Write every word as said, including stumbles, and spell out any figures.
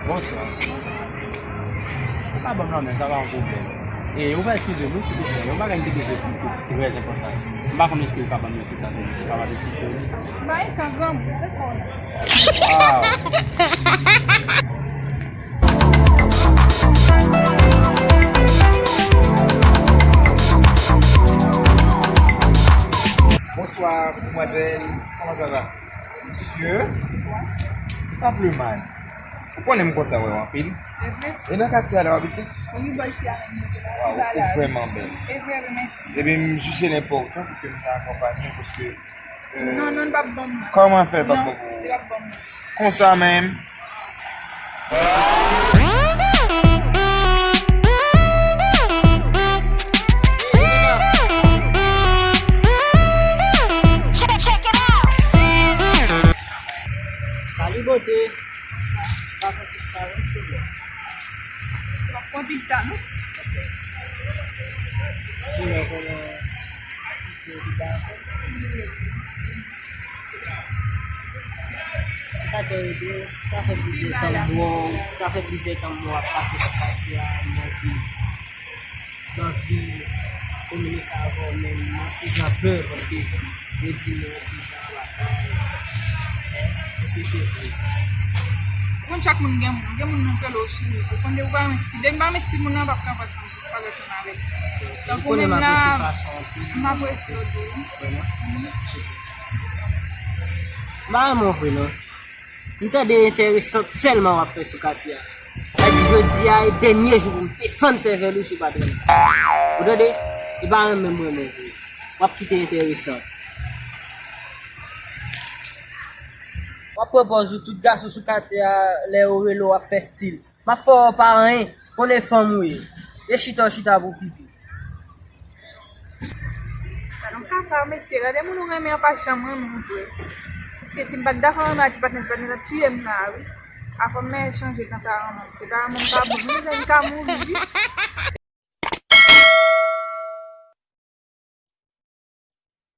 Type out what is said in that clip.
Bonswa. Ou pa ban m lanmen, sa pa yon pwoblèm. E, ou va eskize m, wi, silvouplè. Yon bagay m te bezwen esplike w ki trè enpòtan. M pa konn èske ou ka ban m yon ti tan, se pa m ap esplike w. Bay tan, granmoun, ou konn. Ah. Bonsoir, mademoiselle. Comment ça va? Monsieur? Pabloman. Ou konnen m kontan wè w anpil. E nan katye a la w abite? Wi, bò isi a menm. Waw, ou vrèman bèl. E vre, wi, mèsi. Ebyen, m jije l enpòtan pou ke m ta akonpanye w, paske, euh, non, non, l p ap bon. Kòman fè l p ap bon pou ou? Li p ap bon. Konsa menm. Salut beauté. Pa santi w pa reste byen. W ap pran pita, non? Ti lè konnen atitid ou pa. Sou katye w rete, sa fè plizyè tan m wè w, sa fè plizyè tan m wè w ap pase nan katye a, m anvi, m anvi kominike avè w, men m yon ti jan pè, paske yo di m yon ti jan bagay. Èske se vre? Ou konn chak moun gen moun, gen moun nan k rele w sou, ou konn depi w pa renmen stil, depi m pa renmen stil moun nan, m p ap kanpe ansanm, pale ansanm avè l. Tankou menm la, m apresye w tou. M pa renmen w vre non. M tande enteresant sèlman w ap fè sou katye a. Sa di jodi a e dènye jou pou m defann sèvèl ou si w pa t renmen. Ou tande? E pa renmen m renmen w vre. W ap kite enteresant. W ap pran pòz ou tout gason sou katye a lè yo rele w ap fè stil. M ap fè w pa anyen, konnen fanm ou ye. E chita w chita pou pipi. Gade yon kaka, mesye, gade moun ou renmen an pa janm renmen w vre. Mesye, si m pa t dakò renmen a ti patnè, ti patnè t ap tiye m la, wi. Afò m men chanje tan paran mwen. Se paran mwen pa bon, non, mezanmi, m ka mouri, wi.